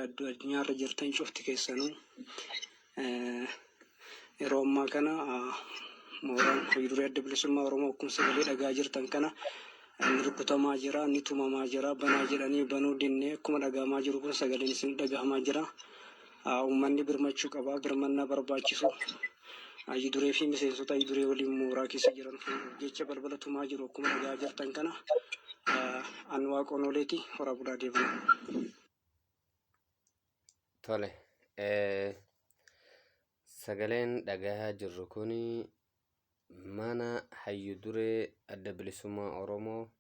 Addunyaarra jirtan cufti keessanuu yeroo ammaa kana mooraan hayyuduree Adda Bilisummaa Oromoo akkuma sagalee dhagaa jirtan kana inni rukutamaa jira, inni tumamaa jira, banaa jedhanii banuu dinnee akkuma dhagahamaa jiru kun sagaleen isin dhagahamaa jira. Uummanni birmachuu qaba, birmannaa barbaachisu. Hayyuduree fi miseensota hayyuduree waliin mooraa keessa jiran fuudhuuf jecha balbala tumaa jiru akkuma dhagahaa jirtan kana. An Waaqoon Ooleeti, horaa bulaa deebanaa. Tole. Sagaleen dhagahaa jirru kun mana hayyu duree Adda Bilisummaa Oromoo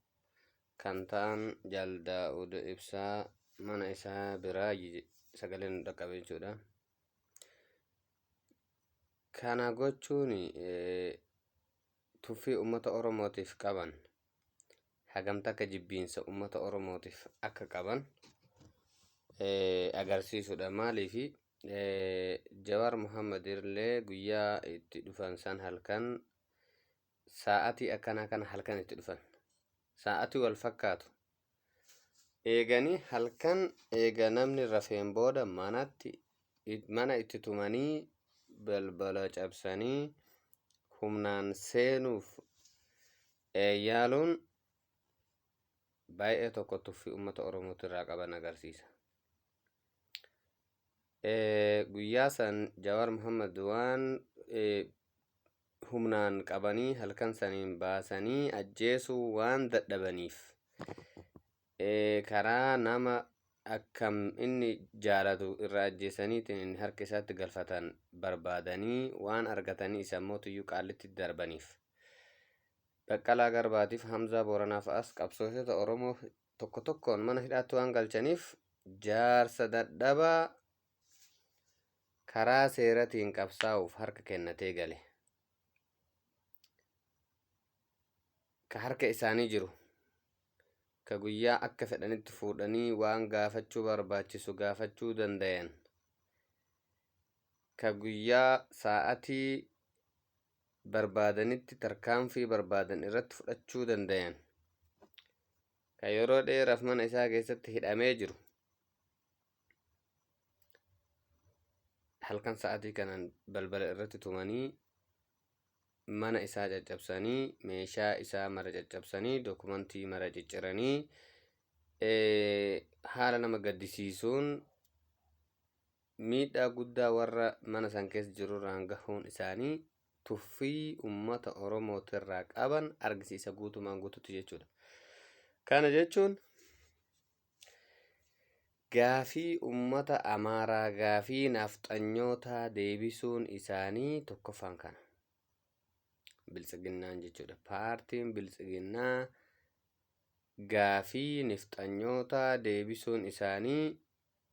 kan ta'an Jaal Daawud Ibsaa mana isaa biraa sagaleen nu dhaqqabe jechuudha. Kana gochuun tuffii uummata Oromootiif qaban hagam takka jibbiinsa uummata Oromootiif akka qaban agarsiisudha. Maaliif Jawaar Mohaammed illee guyyaa itti dhufan san halkan sa'atii akkanaa kana halkan itti dhufan. Sa'atii wal fakkaatu. Eeganii halkan eega namni rafeen booda manatti mana itti tumanii balbala cabsanii humnaan seenuuf yaaluun baay'ee tokko tuffii uummata Oromootti irraa qaban agarsiisa. Guyyaa san Jawaar Mohaammed waan humnaan qabanii halkan saniin baasanii ajjeesuu waan dadhabaniif karaa nama akkam inni jaalatu irraa ajjeesaniitiin inni harka isaatti galfatan barbaadanii waan argatanii isa mootiyyuu qaallitti darbaniif. Baqqalaa Garbaatiif Hamzaa Booranaa fa'as qabsooftoota Oromoo tokko tokkoon mana hidhaatti waan galchaniif jaarsa dadhabaa karaa seeratiin qabsaa'uuf harka kennatee gale. Ka harka isaanii jiru ka guyyaa akka fedhanitti fuudhanii waan gaafachuu barbaachisu gaafachuu dandayan ka guyyaa sa'atii barbaadanitti tarkaanfii barbaadan irratti fudhachuu dandayan ka yeroo dheeraaf mana isaa keessatti hidhamee jiru halkan sa'atii kanaan balbala irratti tumanii mana isaa caccabsanii meeshaa isaa mara caccabsanii dokumantii mara cicciranii haala nama gaddisiisuun miidhaa guddaa warra mana san keessa jirurraan gahuun isaanii tuffii ummata Oromootirraa qaban argisiisa guutumaan guututti jechuudha. Kana jechuun gaafii ummata Amaaraa gaafii nafxanyootaa deebisuun isaanii tokkoffaan kana. Biltsiginnaan jechuudha. Paartiin Biltsiginnaa gaafii nafxanyootaa deebisuun isaanii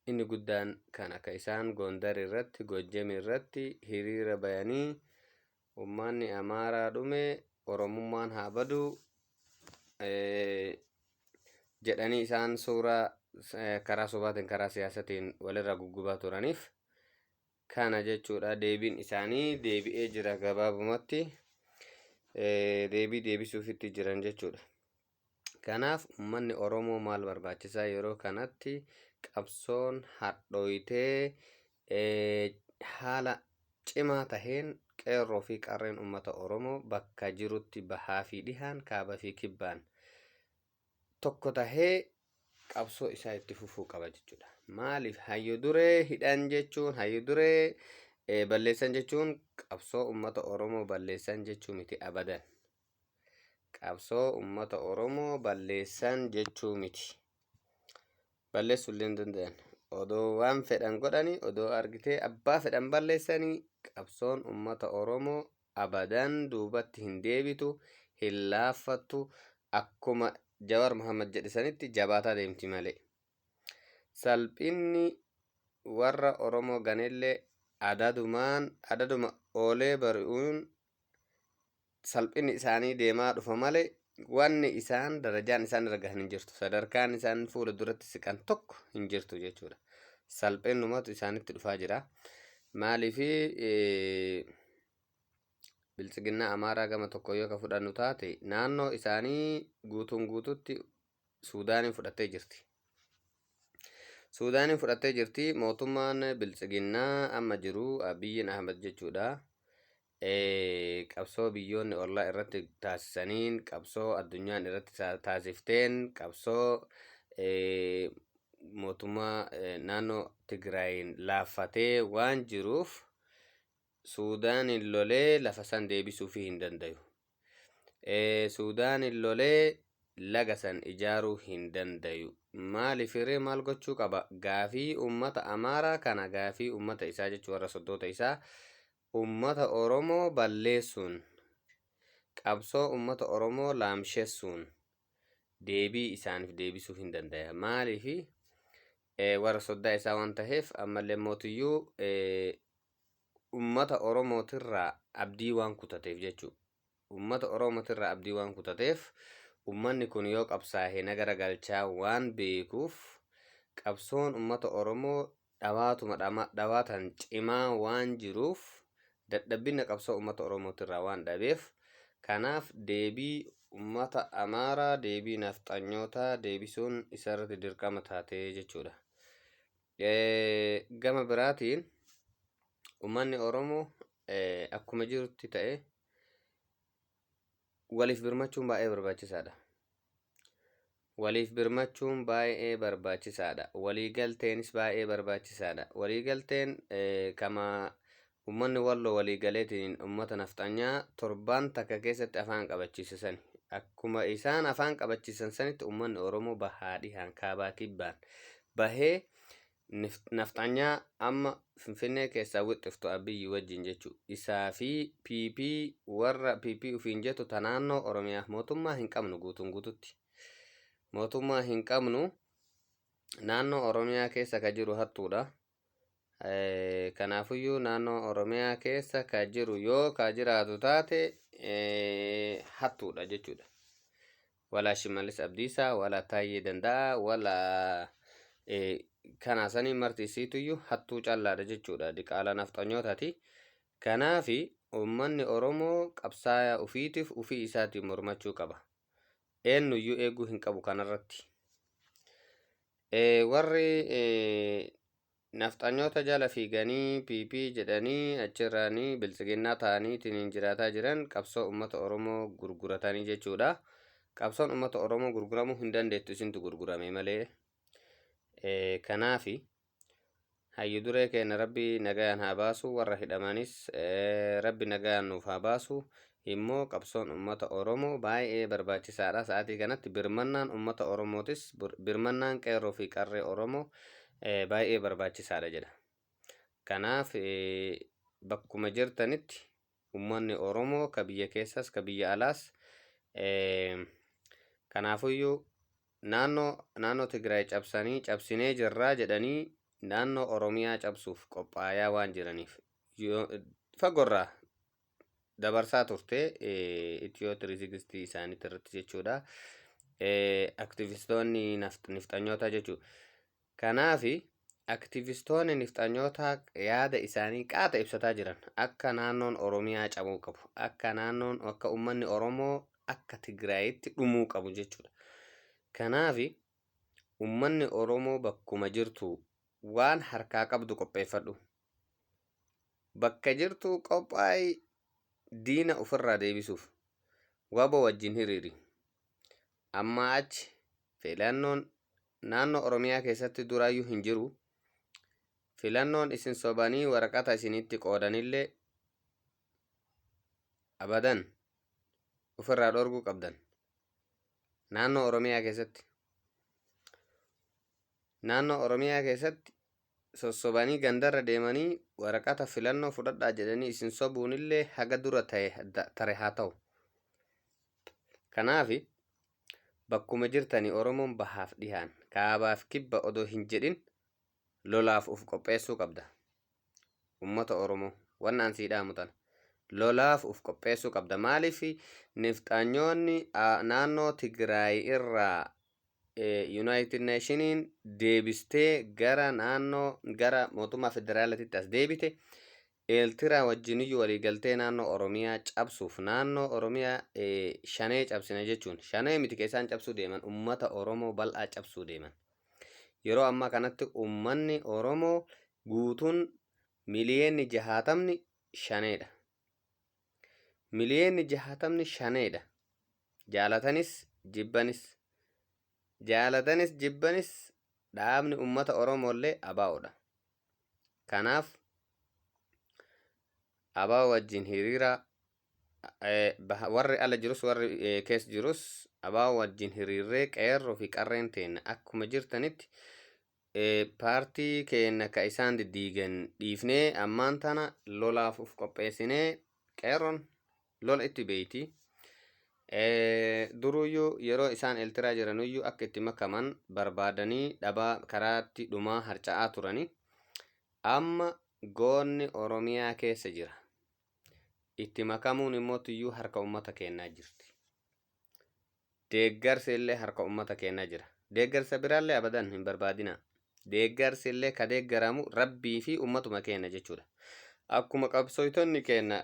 inni guddaan kan akka isaan Gondar irratti, Gojjam irratti hiriira bayanii ummanni Amaaraa dhume Oromummaan haa badu jedhanii isaan suuraa karaa sobaatiin karaa siyaasatiin walirra guggubaa turaniif kana jechuudha. Deebiin isaanii deebi'ee jira gabaabumatti deebii deebisuufitti jiran jechuudha. Kanaaf uummanni Oromoo maal barbaachisaa yeroo kanatti qabsoon hadhooytee haala cimaa taheen qeerroo fi qarreen uummata Oromoo bakka jirutti bahaa fi dhihaan kaaba fi kibbaan tokko tahee qabsoo isaa itti fufuu qaba jechuudha. Maaliif hayyu duree hidhan jechuun hayyu duree balleessan jechuun qabsoo uummata Oromoo balleessan jechuu miti abadan. Qabsoo uummata Oromoo balleessan jechuu miti. Balleessuu illee hin danda'an. Odoo waan fedhan godhanii, odoo argitee abbaa fedhan balleessanii qabsoon uummata Oromoo abadan duubatti hin deebitu, hin laaffattu, akkuma Jawar Mohammed jedhe sanitti jabaataa deemti malee. Salphinni warra Oromoo ganellee adadumaan adaduma oolee bari'uun salphinni isaanii deemaa dhufa malee wanni isaan darajaan isaan irra gahan hin jirtu. Sadarkaan isaan fuula duratti siqan tokko hin jirtu jechuudha. Salphinnumatu isaanitti dhufaa jira. Maaliif biltsiginnaa Amaaraa gama tokko yoo ka fudhannu taate naannoo isaanii guutuun guututti Suudaaniin fudhattee jirti. Suudaaniin fudhattee jirti. Mootummaan biltsiginnaa amma jiru Abiyyiin Ahmad jechuudha. Qabsoo biyyoonni ollaa irratti taasisaniin, qabsoo addunyaan irratti taasifteen, qabsoo mootummaa naannoo Tigraayin laaffatee waan jiruuf Suudaaniin lolee lafa san deebisuufii hin dandayu. Suudaaniin lolee laga san ijaaruu hin dandayu. Maaliif hiree maal gochuu qaba? Gaafii ummata Amaaraa kana, gaafii ummata isaa jechuu warra soddoota isaa, ummata Oromoo balleessuun, qabsoo ummata Oromoo laamshessuun deebii isaaniif deebisuu hin dandaya. Maaliifi warra soddaa isaa waan taheef, ammallee mootiyyuu ummata Oromootirraa abdii waan kutateef jechuudha. Ummata Oromootirraa abdii waan kutateef, ummanni kun yoo qabsaa'e nagara galchaa waan beekuuf, qabsoon ummata Oromoo dhawaatuma dhawaatan cimaa waan jiruuf, dadhabbina qabsoo ummata Oromootirraa waan dhabeef, kanaaf deebii ummata Amaaraa, deebii nafxanyootaa deebisuun isarratti dirqama taatee jechuudha. Gama biraatiin ummanni Oromoo akkuma jirutti ta'e waliif birmachuun baay'ee barbaachisaadha. Waliif birmachuun baay'ee barbaachisaadha. Waliigalteenis baay'ee barbaachisaadha. Waliigalteen kama ummanni Walloo waliigaleetiin ummata nafxanyaa torbaan takka keessatti afaan qabachiisan. Akkuma isaan afaan qabachiisan sanitti ummanni Oromoo bahaa dhihaan, kaabaa kibbaan bahee nafxanyaa amma Finfinnee keessaa wixxiftu Abiyyi wajjin jechuudha. Isaa fi PP, warra PP ufiin jettu ta naannoo Oromiyaa mootummaa hin qabnu, guutuun guututti. Mootummaa hin qabnu, naannoo Oromiyaa keessa ka jiru hattuudha. Kanaafuyyuu naannoo Oromiyaa keessa ka jiru yoo ka jiraatu taate hattuudha jechuudha. Walaa Shimallis Abdiisaa, walaa Taayyee Danda'a, walaa kanaa sanii marti isiituyyuu hattuu callaadha jechuudha. Diqaalaa nafxanyootaati. Kanaafi uummanni Oromoo qabsaayaa ufiitiif ufii isaatiin mormachuu qaba. Eenyuyyuu eeguu hin qabu kanarratti. Warri nafxanyoota jala fiiganii PP jedhanii achirraanii biltsiginnaa ta'anii ittiin jiraataa jiran qabsoo uummata Oromoo gurguratanii jechuudha. Qabsoon uummata Oromoo gurguramuu hin dandeettu, isintu gurgurame malee. Kanaafi hayyu duree keenya Rabbi nagayaan haa baasu, warra hidhamanis Rabbi nagayaan nuuf haa baasu. Immoo qabsoon uummata Oromoo baay'ee barbaachisaadha. Sa'aatii kanatti birmannaan uummata Oromootis, birmannaan qeerroo fi qarree Oromoo baay'ee barbaachisaadha jedha. Kanaaf bakkuma jirtanitti uummanni Oromoo ka biyya keessas ka biyya alaas, kanaafuyyuu naannoo Tigraay cabsanii cabsinee jirraa jedhanii naannoo Oromiyaa cabsuuf qophaayaa waan jiraniif, fagorraa dabarsaa turte Itiyoo 360 isaaniitti irratti jechuudha. Aktivistoonni nifxanyoota jechuudha. Kanaafi aktivistoonni nifxanyoota yaada isaanii qaata ibsataa jiran akka naannoon Oromiyaa cabuu qabu, akka naannoon, akka uummanni Oromoo akka Tigraayitti dhumuu qabu jechuudha. Kanaafi uummanni Oromoo bakkuma jirtu waan harkaa qabdu qopheeffadhu. Bakka jirtu qophaa'i, diina ofirraa deebisuuf wabo wajjin hiriiri. Amma achi filannoon naannoo Oromiyaa keessatti duraayyuu hin jiru. Filannoon isin sobanii waraqata isinitti qoodanillee abadan ofirraa dhorguu qabdan. Naannoo Oromiyaa keessatti. Naannoo Oromiyaa keessatti sossobanii gandarra deemanii waraqata filannoo fudhadhaa jedhanii isin sobuunillee haga dura ta'e tare haa ta'u. Kanaafi bakkuma jirtanii Oromoon bahaaf dhihaan, kaabaaf kibba odoo hin jedhin lolaaf uf qopheessuu qabda. Ummata Oromoo, wanna an sii dhaamu tana. Lolaaf uf qopheessuu qabda. Maaliif nifxanyoonni naannoo Tigraay irraa United Nationiin deebistee gara naannoo, gara mootummaa federaalaatitti as deebite, Eeltiraa wajjiniyyuu waliigaltee naannoo Oromiyaa cabsuuf, naannoo Oromiyaa shanee cabsina jechuun, shanee miti keessaan cabsuu deeman, ummata Oromoo bal'aa cabsuu deeman. Yeroo ammaa kanatti ummanni Oromoo guutuun miliyoonni 60 shaneedha. Miliyoonni 60 shaneedha. Jaalatanis jibbanis, jaalatanis jibbanis, dhaabni ummata Oromoollee ABO'dha. Kanaaf ABO wajjin hiriira, warri ala jirus warri keessa jirus ABO wajjin hiriirree, qeerroo fi qarreen teenna akkuma jirtanitti paartii keenya ka isaan diddiigan dhiifnee ammaan tana lolaaf uf qopheessinee, qeerroon lola itti beeyti. Duruyyuu yeroo isaan Eeltiraa jiranuyyuu akka itti makaman barbaadanii dhabaa karaatti dhumaa harca'aa turani. Amma goonni Oromiyaa keessa jira. Itti makamuun immoo tuyyuu harka ummata keenyaa jirti. Deeggarsi illee harka ummata keenyaa jira. Deeggarsa biraallee abadan hin barbaadina. Deeggarsi illee ka deeggaramu Rabbii fi ummatuma keenya jechuudha. Akkuma qabsooytonni keenya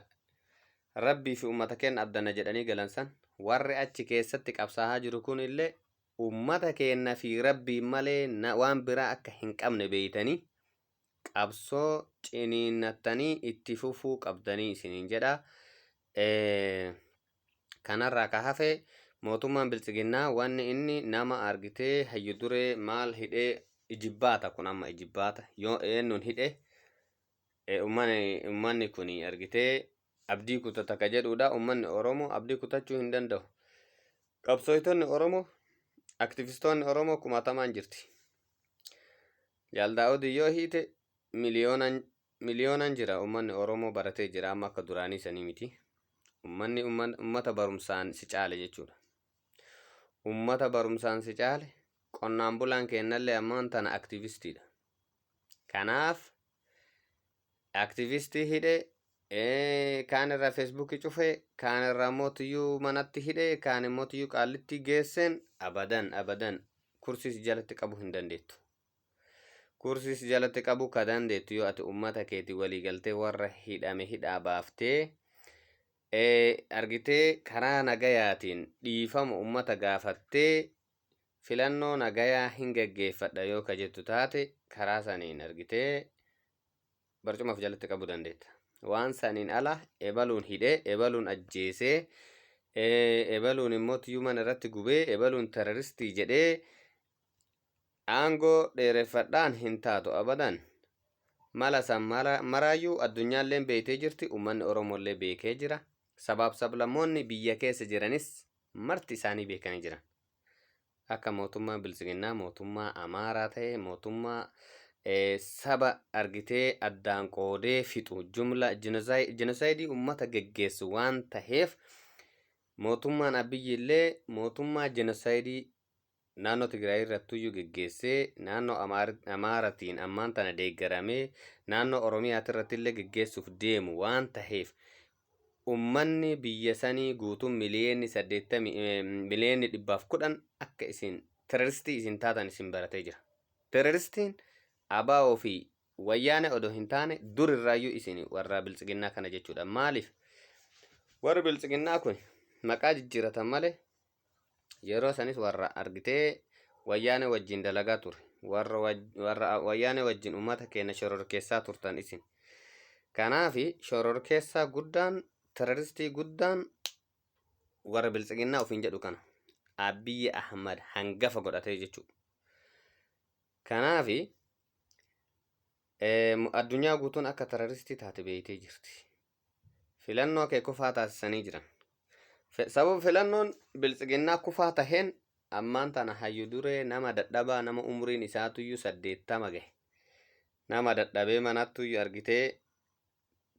Rabbii fi ummata keenya abdanna jedhanii galan san, warri achi keessatti qabsaa'aa jiru kun illee ummata keenya fi Rabbii malee waan biraa akka hin qabne beeytanii qabsoo ciniinnattanii itti fufuu qabdanii isiniin jedha. Kanarraa ka hafe, mootummaan biltsiginnaa wanni inni nama argitee hayyu duree maal hidhee ijibbaata kun amma ijibbaata yoo eenyuun hidhe ummanni kun argitee abdii kutata ka jedhudha. Ummanni Oromoo abdii kutachuu hin danda'u. Qabsooytonni Oromoo, aktivistoonni Oromoo kumaatamaan jirti. Jaal Daawud yoo hiite miliyoonaan miliyoonaan jira. Ummanni Oromoo baratee jira, amma akka duraanii sanii miti. Ummanni ummata barumsaan si caale jechuudha. Ummata barumsaan si caale, qonnaan bulaan kennallee ammaan tana aktivistiidha. Kanaaf aktivistii hidhe, kaan irraa Feesbuukii cufee, kaan irraa mootiyyuu manatti hidhe, kaan immoo tiyyuu Qaallitti geesseen, abadan abadan kursiis jalatti qabu hin dandeettu. Kursiis jalatti qabu ka dandeettu yoo ati ummata keetii walii galtee warra hidhame hidhaa baaftee, argitee karaa nagayaatiin dhiifama ummata gaafattee, filannoo nagayaa hin gaggeeffadha yoo ka jettu taate, karaa saniin argitee barcumaaf jalatti qabuu dandeetta. Waan saniin ala ebaluun hidhee, ebaluun ajjeesee, ebaluun immoo tiyyuu mana irratti gubee, ebaluun teroristii jedhee aangoo dheereffadhaan hin taatu abadan. Mala san maraayyuu addunyaalleen beektee jirti, uummanni Oromollee beekee jira. Sabaaf sablammoonni biyya keessa jiranis marti isaanii beekanii jiran. Akka mootummaa biltsiginnaa mootummaa Amaaraa ta'e, mootummaa saba argitee addaan qoodee fixu, jumla jenosaayidii uummata geggeessu waan taheef, mootummaan Abiyyi illee mootummaa jenosaayidii naannoo Tigraay irrattuyyuu geggeessee, naannoo Amaaratiin ammaan tana deeggaramee naannoo Oromiyaati irratti illee geggeessuuf deemu waan taheef, ummanni biyya sanii guutuun miliyoonni 80, miliyoonni 110 akka isin teroristii isin taatan isin baratee jira. Teroristiin ABO fi Wayyaane odoo hin taane dur irraayyuu isin warra biltsiginnaa kana jechuudha. Maaliif? Warri biltsiginnaa kun maqaa jijjiiratan malee yeroo sanis warra argitee Wayyaane wajjin dalagaa ture. Warra Wayyaane wajjin uummata keenya shororkeessaa turtan isin. Kanaafi shororkeessaa guddaan, teroristii guddaan warra biltsiginnaa ofiin jedhu kana. Abiyyi Ahmad hangafa godhatee jechuudha. Kanaafi addunyaa guutuun akka teroristii taate beektee jirti. Filannoo kee kufaa taasisanii jiran. Sababa filannoon biltsiginnaa kufaa taheen ammaan tana hayyu duree nama dadhabaa, nama umriin isaatuyyuu 80 gahe, nama dadhabee manattuyyuu argitee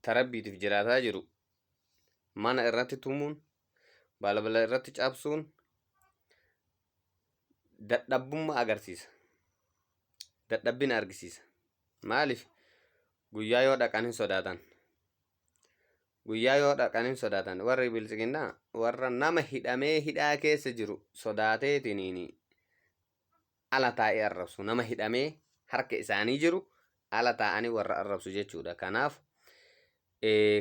tarabbiitiif jiraataa jiru mana irratti tumuun, balbala irratti cabsuun dadhabbummaa agarsiisa. Dadhabbina argisiisa. Maaliif? Guyyaa yoo dhaqan hin sodaatan. Guyyaa yoo dhaqan hin sodaatan. Warri biltsiginnaa warra nama hidhamee hidhaa keessa jiru sodaateetiniin ala taa'ee arrabsu. Nama hidhamee harka isaanii jiru ala taa'anii warra arrabsu jechuudha. Kanaaf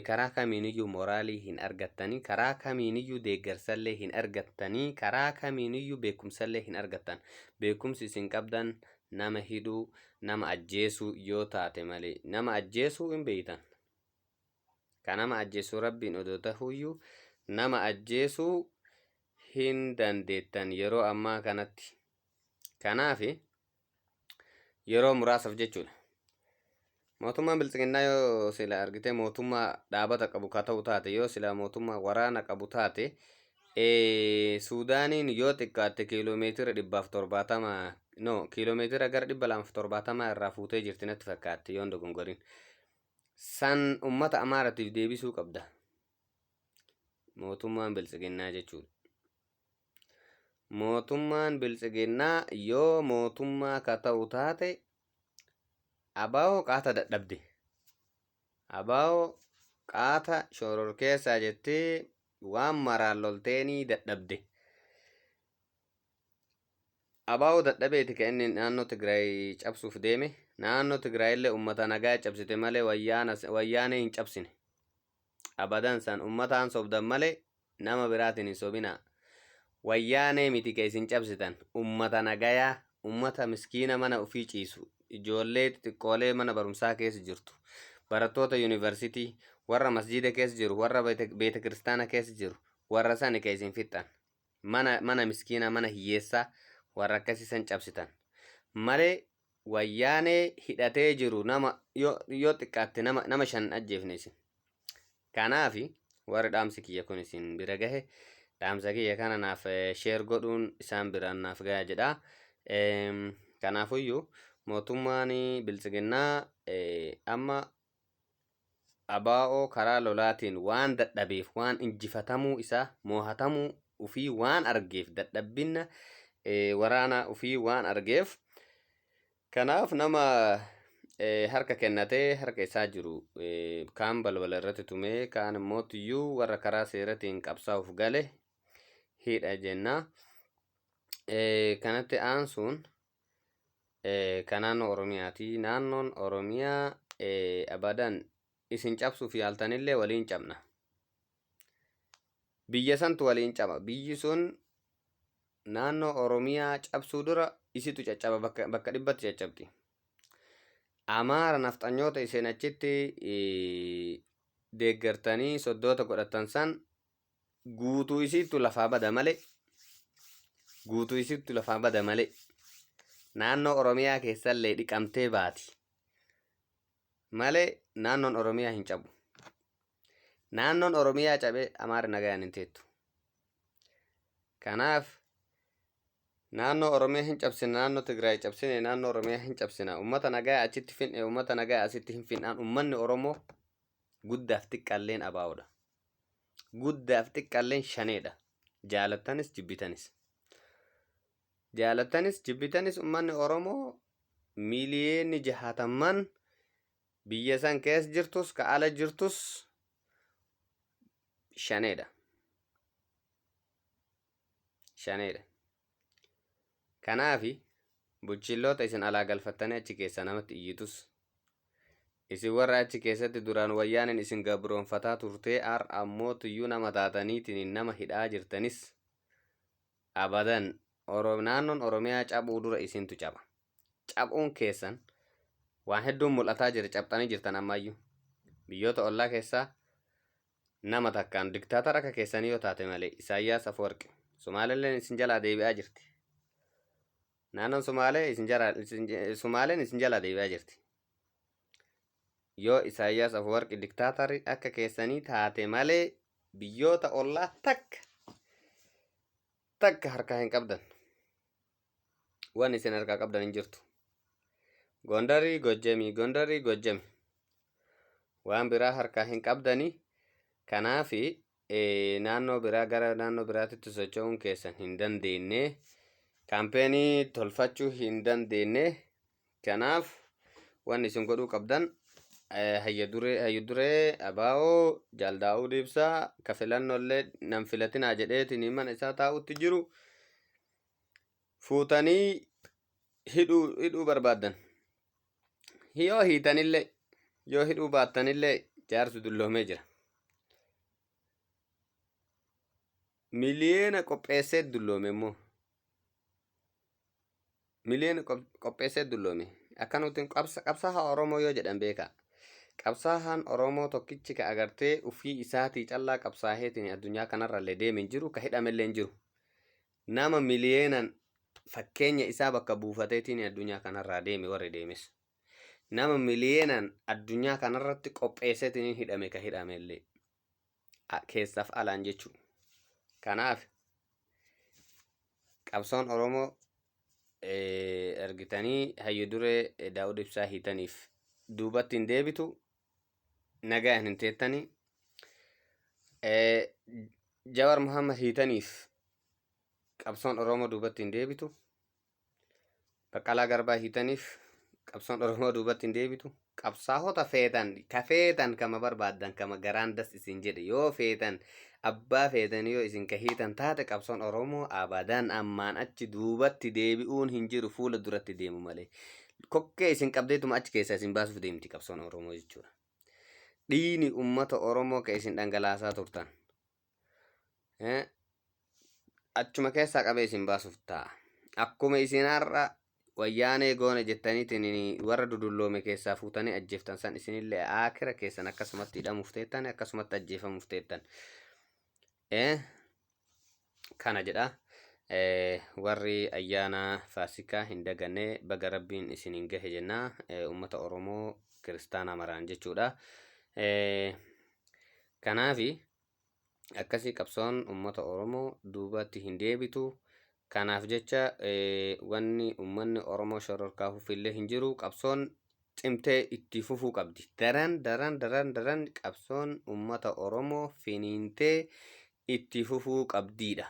karaa kamiiniyyuu moraalii hin argattanii, karaa kamiiniyyuu deeggarsallee hin argattanii, karaa kamiiniyyuu beekumsallee hin argattan. Beekumsi isin qabdan Nama hidhuu, nama ajjeesuu yoo taate malee. Nama ajjeesuu hin beeytan. Ka nama ajjeesuu Rabbiin odoo tahuuyyuu nama ajjeesuu hin dandeettan yeroo ammaa kanatti. Kanaafi yeroo muraasaaf jechuudha. Mootummaan Biltsiginnaa yoo sila argitee mootummaa dhaabata qabu ka ta'u taate, yoo sila mootummaa waraana qabu taate, Suudaaniin yoo xiqqaatte kiiloomeetira 170, no, kiiloomeetira gara 270 irraa fuutee jirti natti fakkaatti, yoon dogongorin. San ummata Amaaratiif deebisuu qabda. Mootummaan Biltsiginnaa jechuudha. Mootummaan Biltsiginnaa yoo mootummaa ka ta'u taate, ABO qaata dadhabde. ABO qaata shororkeessaa jettee waan maraan lolteenii dadhabde. ABO dadhabeeti kan inni naannoo Tigraay cabsuuf deeme. Naannoo Tigraay illee uummata nagaa cabsite malee wayyaanee hin cabsine. Abadan san uummataan sobdan malee nama biraatiin hin sobinaa. Wayyaanee miti ka isin cabsitan, ummata nagayaa, ummata miskiina mana ofii ciisu, ijoollee xixiqqoolee mana barumsaa keessa jirtu, barattoota yuunivarsiitii, warra masjiida keessa jiru, warra beeta kiristaana keessa jiru, warra sani ka isin fixxan. Mana miskiina, mana hiyyeessaa, warra akkasii san cabsitan. Malee wayyaanee hidhatee jiru nama yoo xiqqaatte nama 5 ajjeefne isin. Kanaafi warri dhaamsi kiyya kun isin bira gahe, dhaamsa kiyya kana naaf share godhuun isaan biraan naaf gaha jedha. Kanaafuyyuu mootummaan Biltsiginnaa amma ABO karaa lolaatiin waan dadhabeef, waan injifatamuu isaa, moohatamuu ufii waan argeef, dadhabbinna waraana ufii waan argeef, kanaaf nama harka kennatee harka isaa jiru kaan balbala irratti tumee, kaan immoo tuyyuu warra karaa seeratiin qabsaa'uuf gale hidha jenna. Kanatti aansuun kan naannoo Oromiyaati. Naannoon Oromiyaa abadan isin cabsuuf yaaltanillee waliin cabna. Biyya santu waliin caba. Biyyi sun naannoo Oromiyaa cabsuu dura isitu caccaba, bakka 100tti caccabdi. Amaara nafxanyoota isin achitti deeggartanii soddoota godhatan san guutuu isiittu lafaa bada malee, guutuu isiittu lafaa bada malee, naannoo Oromiyaa keessallee dhiqamtee baati malee naannoon Oromiyaa hin cabu. Naannoon Oromiyaa cabee Amaarri nagayaan hin teettu. Kanaaf naannoo Oromiyaa hin cabsina, naannoo Tigraay cabsine, naannoo Oromiyaa hin cabsina. Uummata nagaa achitti finne, uummata nagaa asitti hin finnaan. Uummanni Oromoo guddaaf xiqqaalleen ABOdha. Guddaaf xiqqaalleen shaneedha. Jaalattanis jibbitanis. Jaalattanis jibbitanis uummanni Oromoo miiliyoonni 60n biyya san keessa jirtus ka ala jirtus shaneedha. Shaneedha. Kanaafi bulchilloota isin alaa galfattanii achi keessaa namatti iyyitus, isin warra achi keessatti duraan wayyaaniin isin gabroonfataa turtee har'a ammoo tuyyuu nama taataniitiin nama hidhaa jirtanis, abadan naannoon Oromiyaa cabuu dura isintu caba. Cabuun keessan waan hedduun mul'ataa jira, cabxanii jirtan ammayyuu. Biyyoota ollaa keessaa nama takkaan diktaatara akka keessanii yoo taate malee, Isaayyaas Afwerqi, Somaaleelleen isin jalaa deebi'aa jirti. Naannoon Somaalee isin jalaa, Somaaleen isin jalaa deebi'aa jirti. Yoo Isaayyaas Afwerqi diktaatari akka keessanii taate malee biyyoota ollaa takka takka harkaa hin qabdan. Waan isin harkaa qabdan hin jirtu. Gondarii Gojjamii, Gondarii Gojjami. Waan biraa harkaa hin qabdanii. Kanaafi naannoo biraa gara naannoo biraatitti socho'uun keessan hin dandeenye. Kaampeenii tolfachuu hin dandeenye. Kanaaf wanni isin godhuu qabdan, hayya duree ABO Jaal Daawud Ibsaa ka filannollee nan filatinaa jedheetiin mana isaa taa'utti jiru fuutanii hidhuu barbaaddan. Yoo hiitanillee yoo hidhuu baattanillee jaarsi dulloomee jira. Miliyoona qopheessee dulloome immoo. Miliyoona qopheessee dulloome. Akkanutti qabsaa'aa Oromoo yoo jedhan beeka. Qabsaa'aan Oromoo tokkichi ka agartee ufii isaatii callaa qabsaaheetiin addunyaa kanarrallee deeme hin jiru, ka hidhamellee hin jiru. Nama miliyeenan fakkeenya isaa bakka buufateetiin addunyaa kanarraa deeme warri deemes. Nama miliyeenan addunyaa kanarratti qopheesseetiin hidhame ka hidhamellee. Keessaaf alaan jechuudha. Kanaaf qabsoon Oromoo argitanii hayyu duree Daawud Ibsaa hiitaniif duubatti hin deebitu, nagaan hin teettanii. Jawar Muhammad hiitaniif qabsoon Oromoo duubatti hin deebitu. Baqqalaa Garbaa hiitaniif qabsoon Oromoo duubatti hin deebitu. Qabsaa'ota feetan ka feetan kama barbaaddan kama garaan das isin jedhe yoo feetan, abbaa feetan yoo isin ka hiitan taate, qabsoon Oromoo abadan ammaan achi duubatti deebi'uun hin jiru, fuula duratti deemu malee. Kokkee isin qabdeetuma achi keessaa isin baasuuf deemti qabsoon Oromoo jechuudha. Dhiini ummata Oromoo ka isin dhangalaasaa turtan achuma keessaa qabee isin baasuuf ta'a. Akkuma isin har'a wayyaanee goone jettaniitiin warra dudulloome keessaa fuutanii ajjeeftan san, isinillee aakira keessan akkasumatti hidhamuuf teettan, akkasumatti ajjeefamuuf teettan. Kana jedha. Warri ayyaana Faasikaa hin daganne, baga Rabbiin isiniin gahe jenna, ummata Oromoo kiristaanaa maraan jechuudha. Kanaafi akkasii qabsoon ummata Oromoo duubatti hin deebitu. Kanaaf jecha wanni ummanni Oromoo shororkaafuuf illee hin jiru. Qabsoon cimtee itti fufuu qabdi. Daran daran daran daran qabsoon ummata Oromoo finiintee itti fufuu qabdiidha.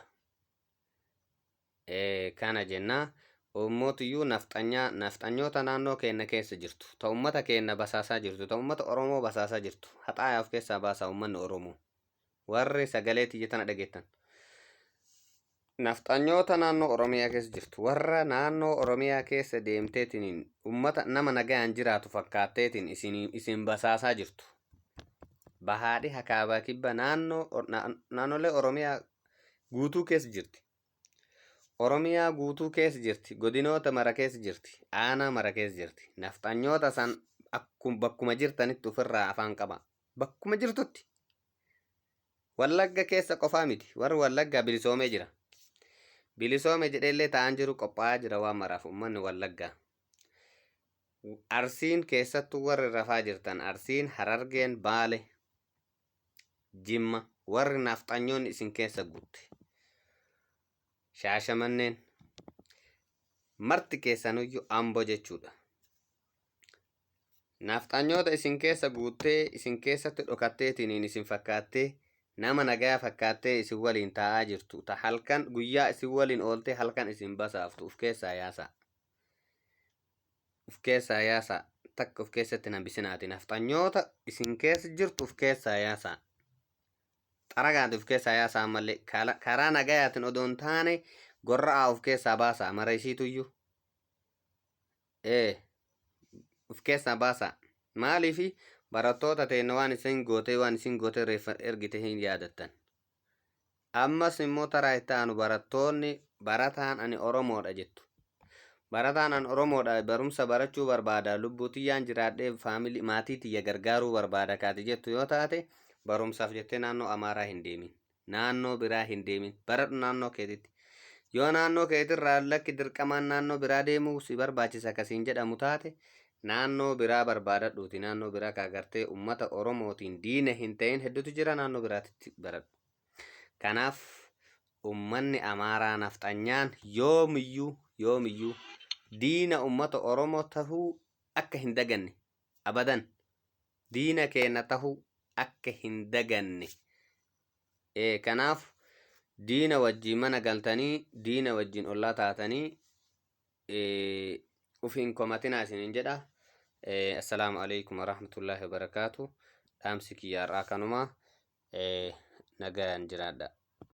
Kana jenna. Ummatiyyuu nafxanyaa, nafxanyoota naannoo keenya keessa jirtu, ta ummata keenya basaasaa jirtu, ta ummata Oromoo basaasaa jirtu, haxaayaa of keessaa baasaa ummanni Oromoo. Warri sagalee tiyya tana dhageettan. Nafxanyoota naannoo Oromiyaa keessa jirtu, warra naannoo Oromiyaa keessa deemteetiin ummata nama nagayaan jiraatu fakkaatteetiin isin basaasaa jirtu. Bahaadhi hakaabaa kibba naannolee Oromiyaa guutuu keessa jirti. Oromiyaa guutuu keessa jirti. Godinoota mara keessa jirti. Aanaa mara keessa jirti. Nafxanyoota san bakkuma jirtanitti ofirraa afaan qaba. Bakkuma jirtutti. Wallagga keessa qofaa miti. Warri Wallaggaa bilisoomee jira. Bilisoome jedheellee ta'an jiru, qophaa'aa jira waan maraaf uummanni Wallaggaa. Arsiin keessattuu warri rafaa jirtan, Arsiin, Harargeen, Baale, Jimma, warri nafxanyoonni isin keessa guutte. Shaashamanneen marti keessanuyyuu, Ambo jechuudha. Nafxanyoota isin keessa guuttee isin keessatti dhokatteetiin isin fakkaattee, nama nagaa fakkaattee isin waliin taa'aa jirtu, ta halkan guyyaa isin waliin ooltee halkan isin basaaftu, uf keessaa yaasaa. Uf keessaa yaasaa. Takka uf keessatti hin hambisinaati. Nafxanyoota isin keessa jirtu uf keessaa yaasaa. Xaragaati uf keessaa yaasaa, ammallee karaa nagayaatiin odoo hin taane gorra'aa uf keessaa baasaa mara isiituyyuu. Uf keessaa baasaa. Maaliifi barattoota teenya waan isin gootee reeffa ergite hin yaadattan. Ammas immoo taraa itti aanu barattoonni, barataan ani Oromoodha jettu. Barataan ani Oromoodha, barumsa barachuu barbaada, lubbuu tiyyaan jiraadhee family maatii tiyya gargaaruu barbaada kaati jettu yoo taate, barumsaaf jettee naannoo Amaaraa hin deemin. Naannoo biraa hin deemin. Baradhu naannoo keetitti. Yoo naannoo keetirraa lakki, dirqamaan naannoo biraa deemuu si barbaachisa akkasiin jedhamu taate, naannoo biraa barbaadadhuuti, naannoo biraa ka agartee ummata Oromootiin diina hin ta'in hedduutu jira, naannoo biraatitti baradhu. Kanaaf ummanni Amaaraa nafxanyaan yoomiyyuu yoomiyyuu diina ummata Oromoo tahuu akka hin daganne, abadan diina keenya tahuu akka hin daganne. Kanaaf diina wajjin mana galtanii, diina wajjin ollaa taatanii uf hin komatinaa isinin jedha. Assalaamu alaikum warahmatullaahi wabarakaatu. Dhaamsi kiyya har'aa kanuma. Nagayaan jiraadha.